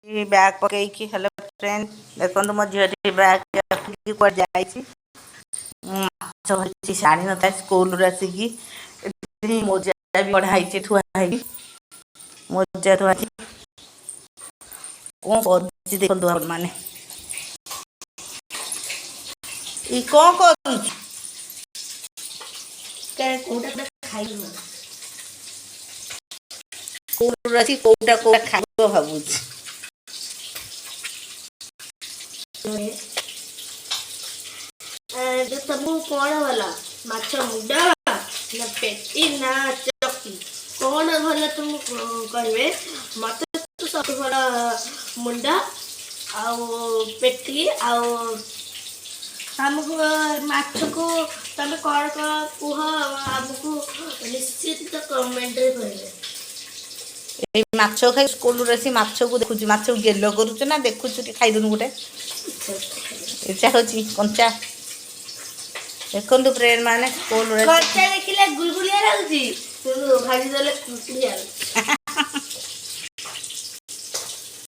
Bag ପକେଇକି। Hello friend, ଦେଖନ୍ତୁ ମୋ ଝିଅଟି ବ୍ୟାଗ୍ ରଖିକି କୁଆଡ଼େ ଯାଇଛି। ମୁଁ ମାଛ ଭାଜୁଛି, ସେ ଆଣିନଥାଏ ସ୍କୁଲରୁ ଆସିକି। ଏଠି ମୋଜା ବି କଢ଼ା ହେଇଛି, ଥୁଆ ହେଇଛି, ମୋଜା ଥୁଆ ହେଇଛି। କଣ କରୁଛି ଦେଖନ୍ତୁ ଆପଣମାନେ। ଇ କଣ କରୁଛୁ? କୋଉଟା ଖାଇବ? ସ୍କୁଲରୁ ଆସି କୋଉଟା କୋଉଟା ଖାଇବ ଭାବୁଛି। ତମକୁ କଣ ଭଲ, ମାଛ ମୁଣ୍ଡ ନା ପେଟି ନା ଚକି, କଣ ଭଲ ତମକୁ କହିବେ? ମତେ ତ ସବୁଠୁ ଭଲ ମୁଣ୍ଡ ଆଉ ପେଟି। ଆଉ ଆମକୁ ମାଛକୁ ତମେ କଣ କଣ କୁହ, ଆମକୁ ନିଶ୍ଚିତ କମେଣ୍ଟରେ କହିବେ। ଏଇ ମାଛ ଖାଇ ସ୍କୁଲରୁ ଆସି ମାଛକୁ ଦେଖୁଛୁ, ମାଛକୁ ଗେଲ କରୁଛୁ ନା ଦେଖୁଛୁ? ଟିକେ ଖାଇଦଉନୁ ଗୋଟେ, ଇଚ୍ଛା ହଉଛି କଞ୍ଚା। ଦେଖନ୍ତୁ ଫ୍ରେଣ୍ଡ ମାନେ, ସ୍କୁଲରୁ କଞ୍ଚା ଦେଖିଲେ ଗୁଲଗୁଲିଆ ଲାଗୁଛି, କିନ୍ତୁ ଭାଜି ଦେଲେ କୁରକୁରିଆ।